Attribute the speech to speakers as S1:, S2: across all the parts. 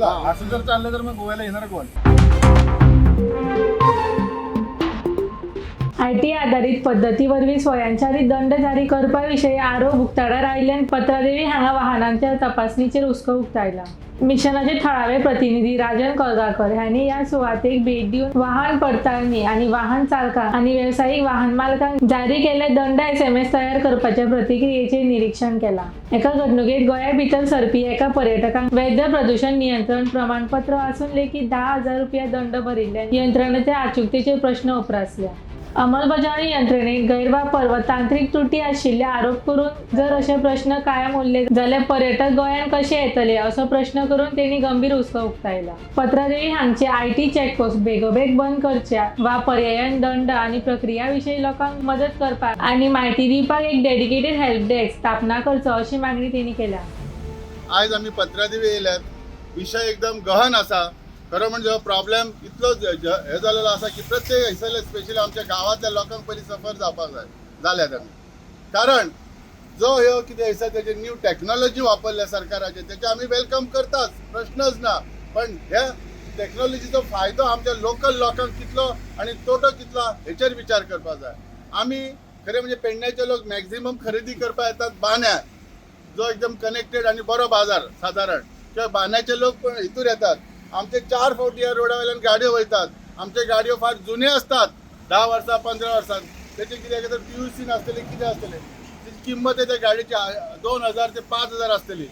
S1: असं जर चाललं तर मग गोव्याला येणार कोण?
S2: IT आधारीत पद्दती वरवीं स्वयंचालित दंड जारी करपा विशीं आरोप उक्ताडार आयिल्ल्यान पत्रादेवी हांगा वाहनांच्या तपासणीचेर हुस्को उक्तायला. मिशनाचे थळावे प्रतिनिधी राजन कोलगाकर हांणी ह्या सुवातेक भेट दिवन वाहन पडताळणी आनी वाहन चालकांक आनी वेवसायीक वाहन मालकांक जारी केल्ले दंड एसएमएस तयार करपाच्या प्रतिक्रियेचेर निरीक्षण केलां. एका घडणुकेत गोंया भितर सरपी एका पर्यटकांक वैध प्रदूषण नियंत्रण प्रमाणपत्र आसून लेगीत 10,000 रुपया दंड भरिल्ल्यान यंत्रणेच्या अचूकतेचेर प्रश्न उप्रासल्या. अंमलबजावणी यंत्रणेत गैरवापर वा तांत्रिक त्रुटी आशिल्ले आरोप करून जर अशे प्रश्न कायम उरले जाल्यार पर्यटक गोंयांत कशे येतले असो प्रश्न करून तेणी गंभीर हुस्को उक्तायला. पत्रादेवी हांगचे IT checkpost बेगोबेग बंद करच्या वा पर्यायान दंड आनी प्रक्रिया विशीं लोकांक मदत करपाक आनी म्हायती दिवपाक एक डेडिकेटेड हेल्प डेस्क स्थापना करचो अशी मागणी तेणी केल्या.
S1: आयज आमी पत्रादेवी येयल्यात. विशय एकदम गहन आसा. खरो म्हणजे हो प्रॉब्लेम इतलो हे जालेलो आसा की प्रत्येक हैसरले, स्पेशली आमच्या गांवांतल्या लोकांक पयलीं सफर जावपाक जाय जाल्यात आमी. कारण जो ह्यो कितें आसा, तेजे न्यू टॅक्नॉलॉजी वापरल्या सरकाराचे, तेचे आमी welcome करताच, प्रश्नच ना. पण ह्या टॅक्नॉलॉजीचो फायदो आमच्या लोकल लोकांक कितलो आनी तोटो कितलो हेचेर विचार करपाक जाय. आमी खरें म्हणजे पेडण्याचे लोक मॅक्झिमम खरेदी करपाक येतात बांद्यार, जो एकदम कनेक्टेड आणि बरो बाजार सादारण, किंवा बांद्याचे लोक पण हितूर येतात. आमचे चार फावटी ह्या रोडा वयल्यान गाडयो वयतात. आमचे गाडयो फार जुने असतात, 10 वर्सां, 15 वर्सां. तेचे कितें तर पीयूसी नासतले, कितें आसतले. तेची किंमत त्या गाडयेची 2000 ते 5000 आसतली.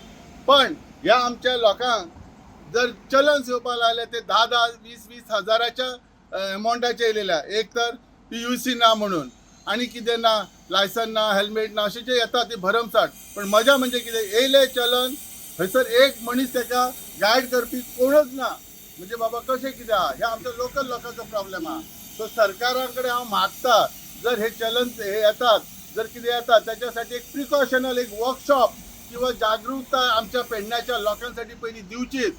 S1: पण ह्या आमच्या लोकांक जर चलन येवपाक लागले, ते 10 10, 20 20 हजाराच्या अमावंटाचे येयलेले. एक तर पीयूसी ना म्हणून आणि कितें ना, लायसन ना, हेल्मेट ना, अशे जे येता ते भरमसाठ. पण मजा म्हणजे कितें, येयले चलन, थंयसर एक मनीस ताका गायड करपी कोणच ना. म्हणजे बाबा कशें कितें आहा, हे आमच्या लोकल लोकांचो प्रॉब्लेम आहा. सो सरकारा कडेन हांव मागता, जर हे चलन हे येतात, जर कितें येतात, त्याच्यासाठी एक प्रिकॉशनल एक वर्कशॉप किंवा जागृताय आमच्या पेडण्याच्या लोकांसाठी पहिली दिवचीच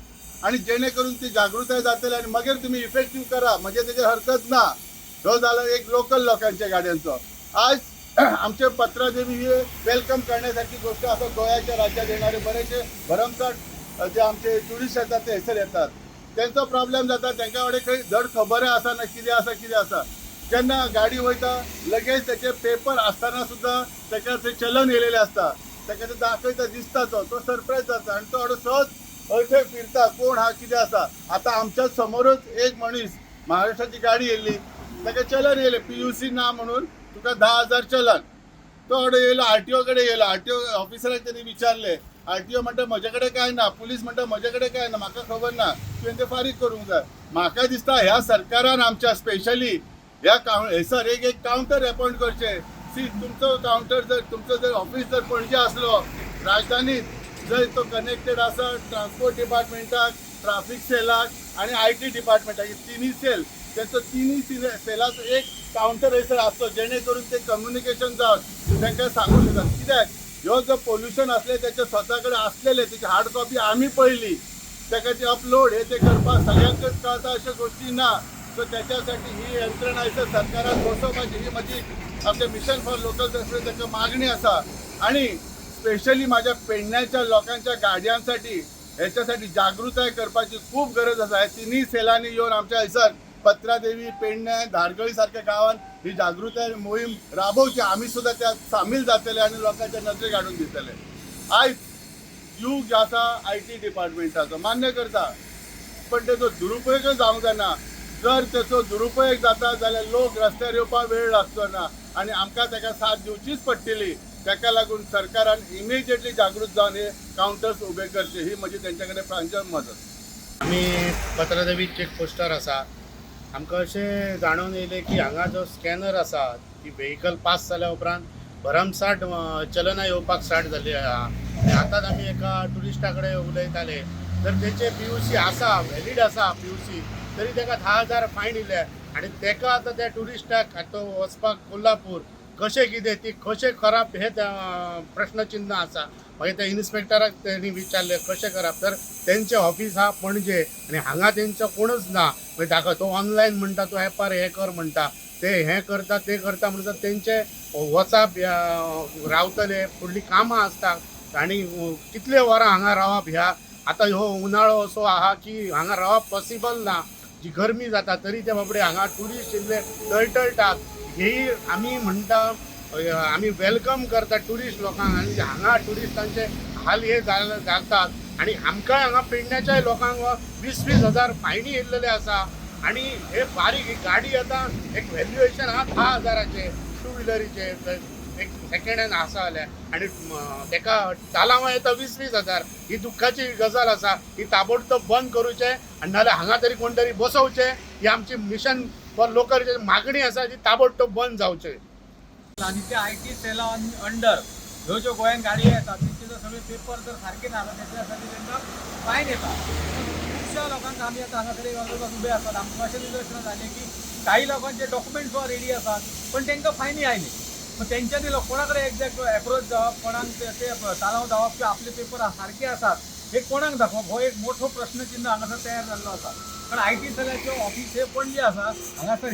S1: आणि जेणेकरून ती जागृताय जातली आणि मगीर तुम्ही इफेक्टीव करा, म्हणजे त्याची हरकत ना. हो झाला एक लोकल लोकांच्या गाड्यांचो. आज आमचे पत्रादेवी हे welcome करण्यासारखी गोष्ट असं. गोव्याच्या राज्यात येणारे बरेचसे भरमसाठ जे आमचे टुरिस्ट येतात, ते हयसर येतात. त्यांचो प्रॉब्लेम जाता, तांकां कडेन खंय धड खबर आसा ना कितें आसा, कितें आसा. जेन्ना गाडी वयता, लगेच त्याचे पेपर आसतना सुद्दां ताका ते चलन येयलेले आसता. ताका ते दाखयता, दिसता, तो तो सरप्रायज जाता आणि तो हाडून सहज हय फिरता, कोण हा, कितें आसा. आतां आमच्या समोरच एक मनीस, महाराष्ट्राची गाडी येयल्ली, ताका चलन येयलें, पीयूसी ना म्हणून तुका 10,000 चलन. तो हाडून येयलो, आरटीओ कडेन येयलो. आरटीओ ऑफिसराक तेणी विचारले. आरटीओ म्हणटा, म्हजे कडेन काय ना. पुलीस म्हणटा, म्हजे कडेन काय ना, म्हाका खबर ना, तुवें ते फारीक करूंक जाय. म्हाका दिसता, ह्या सरकारान आमच्या स्पेशली ह्या हयसर एक एक कावंटर अपॉयंट करचे. सी, तुमचो कावंटर जर, तुमचो जर ऑफिस जर पणजे आसलो, राजधानीत जर तो कनेक्टेड आसा ट्रान्सपोर्ट डिपार्टमेंटाक, ट्राफीक सेलाक आणि IT डिपार्टमेंटाक, हे तिन्ही सेल, तेंचो तिन्ही सेलाचो एक कावंटर हयसर आसचो, जेणे करून ते कम्युनिकेशन जावन तांकां सांगूंक शकतात. कित्याक ह्यो जो पोल्युशन असले, तेचे स्वता कडेन आसलेले, तेची हार्ड कॉपी आमी पळयली. ताका ते अपलोड हे ते करपाक सगळ्यांकच कळता अश्यो गोष्टी ना. सो त्याच्यासाठी ही यंत्रणा हयसर सरकारान बसोवपाची, ही म्हजी आमच्या मिशन फॉर लोकल ट्रान्सपोर्ट ताका मागणी आसा. आणि स्पेशली माझ्या पेडण्याच्या लोकांच्या गाडयांसाठी, ह्याच्यासाठी जागृताय करपाची खूप गरज आसा. ह्या तिन्ही सेलांनी येवन आमच्या हयसर पत्रादेवी, पेडणे, धारगळी सारख्या गांवांत ही जागृताय मोहीम राबोवची. आमी सुद्दां त्यात सामील जातले आणि लोकांच्या नजरेक हाडून दितले. आयज युग जे आसा IT डिपार्टमेंटाचो, मान्य करता, पण तेचो दुरुपयोगय जावंक जायना. जर तेचो दुरुपयोग जाता जाल्यार लोक रस्त्यार येवपाक वेळ लागचो ना आनी आमकां ताका साथ दिवचीच पडटली. ताका लागून सरकारान इमिजिएटली जागृत जावन हे कावंटर्स उबे करचे, ही म्हजी तेंच्या कडेन प्रांजळ मदत.
S3: आमी पत्रादेवी चेक पोस्टार आसा. आमकां अशें जाणून येयलें की हांगा जो स्कॅनर आसा, ती व्हेकल पास जाल्या उपरांत भरमसाठ चलनां येवपाक स्टार्ट जाल्ली आहा. आनी आतांच आमी एका ट्युरिस्टा कडेन उलयताले, तर तेचे पीयूसी आसा, व्हॅलीड आसा पीयूसी, तरी ताका 10,000 फायन येयले. आनी तेका आतां त्या ट्युरिस्टाक आतां वचपाक कोल्हापूर कशें कितें, ती कशें करप हें प्रश्नचिन्ह आसा. मागीर त्या इन्स्पेक्टराक तेणी विचारलें कशें करप, तर तेंचें ऑफीस आहा पणजे आनी हांगा तेंचो कोणूच ना. मागीर दाखय, तो ऑनलायन म्हणटा, तो एपार हें कर म्हणटा, ते हें करता, ते करता म्हणटा. तेंचे वचप, रावतले, फुडलीं कामां आसता आनी कितले वरां हांगा रावप ह्या आतां ह्यो उनाळो असो आहा की हांगा रावप पॉसिबल ना. जी गरमी जाता तरी ते बाबडे हांगा ट्युरिस्ट येयल्ले टळटळटात. ही आमी म्हणटा, आमी welcome करता ट्युरिस्ट लोकांक आनी हांगा ट्युरिस्टांचे हाल हे जातात. आनी आमकांय हांगा पेडण्याच्याय लोकांक 20-20 हजार फायनी येयल्लेले आसा. आनी हे बारीक ही गाडी आतां एक व्हॅल्युएशन आहा 10,000 टू व्हिलरीचे एक सेकंड हँड आसा जाल्यार, आनी तेका तालांवां येता 20-20 हजार. ही दुख्खाची गजाल आसा. ही ताबडतोब बंद करूचे आनी नाजाल्यार हांगा तरी कोण तरी बसोवचे. ही आमची मिशन फॉर लोकल मागणी आसा, ती ताबडतोब बंद जावचे.
S4: आनी ते I T सेला अंडर ह्यो ज्यो गोंयान गाडयो येतात तेंचे जर सगळे पेपर जर सारके ना जाल्यार त्याच्या तेंकां फायन येता. खुबश्या लोकांक आमी आतां हांगासर एक अर्दो तास उबे आसात, आमकां अशें निदर्शनां जालें की काही लोकांचे डॉक्युमेंट्स सुद्दां रेडी आसात पण तेंकां फायनी आयली. मग तेंच्यांनी कोणा कडेन एक्झॅक्ट एप्रोच जावप, कोणाक ते तालांव धांवप किंवा आपले पेपर सारके आसात हे कोणाक दाखोवप, हो एक मोठो प्रश्नचिन्ह हांगासर तयार जाल्लो आसा. कारण I T सेलाचे ऑफिस हे पणजे आसा, हांगासर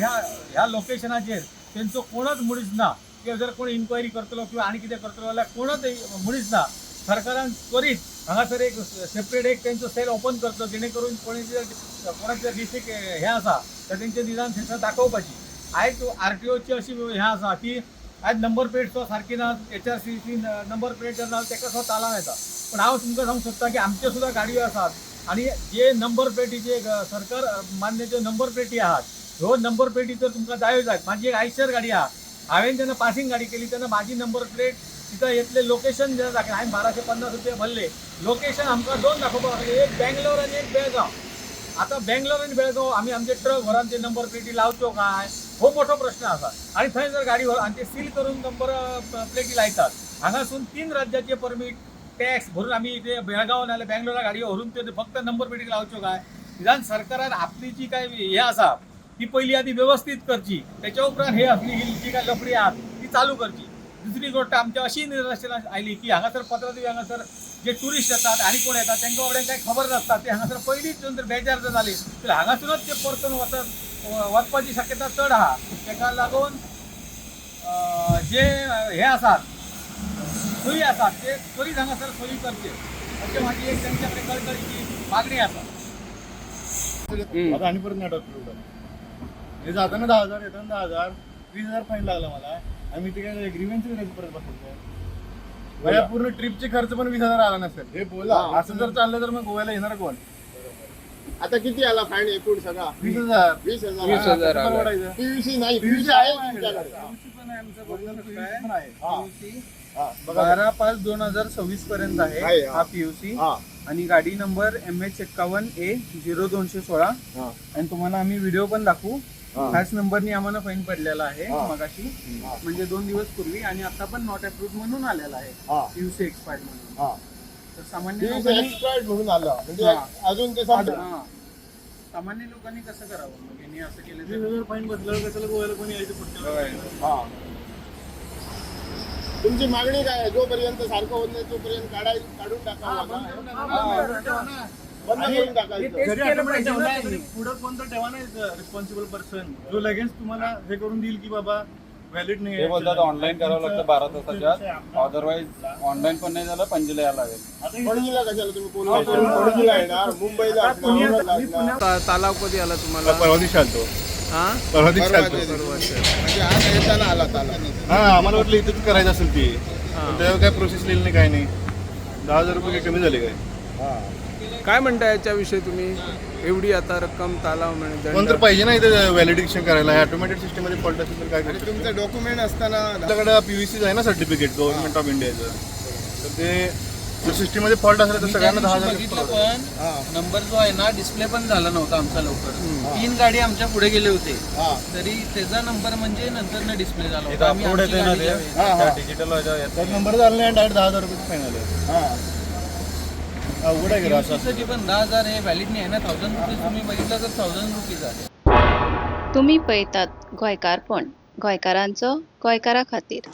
S4: ह्या लोकेशनाचेर तेंचो कोणच मनीस ना किंवा जर कोण इन्क्वायरी करतलो किंवा आनी कितें करतलो जाल्यार कोणच मनीस ना. सरकारान त्वरीत हांगासर एक सेपरेट एक तेंचो सेल ओपन करचो, जेणे करून कोणाचे डिस्ट्रिक्ट हें आसा तर तेंचे निदान थंयसर दाखोवपाची. आयज आर टी ओची अशी हें आसा की आयज नंबर प्लेट सुद्दां सारकी ना, HRCC number plate जर ना तेका सुद्दां तालांव येता. पण हांव तुमकां सांगूंक सोदता की आमच्यो सुद्दां गाडयो आसात आनी जे नंबर प्लेटीचे सरकार मान्य ज्यो नंबर प्लेटी आहात ह्यो नंबर प्लेटी जर तुमकां जायो जायत. म्हाजी एक आयशर गाडी आहा, हांवें जेन्ना पासिंग गाडी केली तेन्ना म्हाजी नंबर प्लेट तिथं येतले लोकेशन जेन्ना दाखयलें, हांवें 1250 रुपया भरले. लोकेशन आमकां दोन दाखोवपाक लागले, एक बेंगलोर आनी एक बेळगांव. आतां बेंगलोर आनी बेळगांव आमी आमचे ट्रक व्हरून ते नंबर प्लेटी लावच्यो काय, हो मोठो प्रश्न आसा. आनी थंय जर गाडी व्हर आनी ते सील करून नंबर प्लेटी लायतात, हांगासून 3 राज्याचे परमीट टॅक्स भरून आमी ते बेळगांव नाल्यार बेंगलोरा गाडयो व्हरून ते फक्त नंबर प्लेटी लावच्यो काय. निदान सरकारान आपली जी काय हे आसा ती पयली आदी व्यवस्थीत करची, त्याच्या उपरांत हे असली ही जी काय लफडी आहात ती चालू करची. दुसरी गोष्ट आमच्या अशी निदर्शनास आयली की हांगासर पत्रादेवी हांगासर जे ट्युरिस्ट येतात आनी कोण येतात तेंकां बाबड्यांक कांय खबर नासता, ते हांगासर पयलींच जर बेजार जर जाली जाल्यार हांगासरूच ते परतून वचपाची शक्यता चड आहा. तेका लागून जे हे आसात सोयी आसात ते त्वरीत हांगासर सोयी करचे अशें म्हाजी एक तेंच्या कडेन कळकळीची मागणी आसा.
S1: आता आणि परत नाटक सुरू झालं. हे जाताना 10,000, येताना 10,000, 20,000 फाईन लागला मला. आणि मी ते काय ग्रीव्हन्स परत बसायचं. माझ्या पूर्ण ट्रिपचे खर्च पण 20,000 आला नसेल. हे बोला, असं जर चाललं तर मग गोव्याला येणार कोण?
S5: आता किती आला फाईन एकूण सगळा?
S1: 20,000.
S5: 20,000.
S1: 20,000 परवडायचं.
S5: पीयूसी नाही,
S1: PUC
S5: PUC आहे
S1: आहे
S5: तुमच्याकडे.
S1: पण आहे.
S5: हा, बघा.
S6: 12/5/2026 पर्यंत आहे
S5: आहे, हा.
S6: हा पीयूसी.
S5: हा.
S6: आणि गाडी नंबर MH 51 A 0216.
S5: हा.
S6: आणि तुम्हाला आम्ही व्हिडिओ पण दाखवू.
S5: हा.
S6: ह्याच नंबरनी आम्हाला फाईन पडलेला आहे
S5: हा.
S6: मगाशी,
S5: हा.
S6: म्हणजे 2 दिवस पूर्वी, आणि आता पण not approved म्हणून आलेला आहे
S5: हा.
S6: पीयूसी एक्सपायर्ड म्हणून.
S5: हा.
S6: तर सामान्य
S5: पीयूसी
S6: लोकांनी
S5: एक्सपायर्ड म्हणून आलं म्हणजे
S6: हा.
S5: अजून ते संपलं.
S6: हा. सामान्य लोकांनी कसं करावं मग यांनी असं केलं तर?
S1: 20,000 फाईन बसल्यावर कशाला गोव्याला कोणी यायचं पुढच्या वेळेला?
S5: हा. तुमची मागणी काय आहे? जोपर्यंत सारखं होत नाही तोपर्यंत काढून टाकावं का? हा. बंद करून टाकायचं.
S1: जरी automatic ठेवला तरी पुढं कोणतं ठेवा नाही रिस्पॉन्सिबल पर्सन जो लगेच तुम्हाला हे करून देईल की बाबा व्हॅलिड नाही
S7: ते बोलतात ऑनलाईन करावं लागतं 12 तासाच्या आत, अदरवाईज ऑनलाईन पण नाही झालं पणजीला यायला लागेल.
S5: पणजीला कशाला तुम्ही कोल्हापूर पणजीला येणार, मुंबईला असणार, औरंगाबादला असणार.
S6: तालाव कधी आला तुम्हाला?
S1: परवा दिवशी आलतो.
S6: हा?
S1: परवा दिवशी
S5: परवा
S1: आलतो.
S5: दिवशी. म्हणजे आज येताना आला ताला.
S1: हा, आम्हाला वाटलं इथंच करायचं असेल ती, पण त्यावर काय प्रोसेस लिहिली नाही, काय नाही. 10,000 रुपये काही कमी झाले काय?
S6: काय म्हणता याच्याविषयी तुम्ही? एवढी आता रक्कम तालाव म्हणजे
S1: कोण तर पाहिजे ना इथे व्हॅलिडेशन करायला. ऑटोमॅटिक सिस्टम मध्ये फॉल्ट असेल तर काय
S5: आणि
S1: करू?
S5: तुमचं डॉक्युमेंट असताना
S1: आपल्याकडे पीव्हीसी आहे ना सर्टिफिकेट गव्हर्नमेंट ऑफ इंडियाचं, तर ते जर सिस्टम मध्ये फॉल्ट असेल तर सगळ्यांना 10,000
S8: बघितलं पण नंबर जो आहे ना डिस्प्ले पण झाला नव्हता आमचा लवकर. 3 गाडी आमच्या पुढे गेले होते
S5: हा.
S8: तरी त्याचा नंबर म्हणजे नंतर न डिस्प्ले झाला
S7: इथं
S8: होता. आम्ही
S7: अप्रूव्ड
S8: आमची
S7: येते ना
S8: गाडी
S7: ते
S8: ज्यावेळी-
S5: हा, हा.
S7: डिजिटल
S1: तर नंबर झाला नाही, डायरेक्ट 10,000 रुपये फाईन आले.
S5: हा.
S1: अवघड आहे असं.
S8: PUC चं जे पण 10,000 हे व्हॅलिड नाही आहे ना. 1000 रुपीज तुम्ही बघितलं तर 1000 रुपीज आहे.
S9: तुमी पळयतात गोंयकारपण, गोंयकारांचो गोंयकारा खातीर.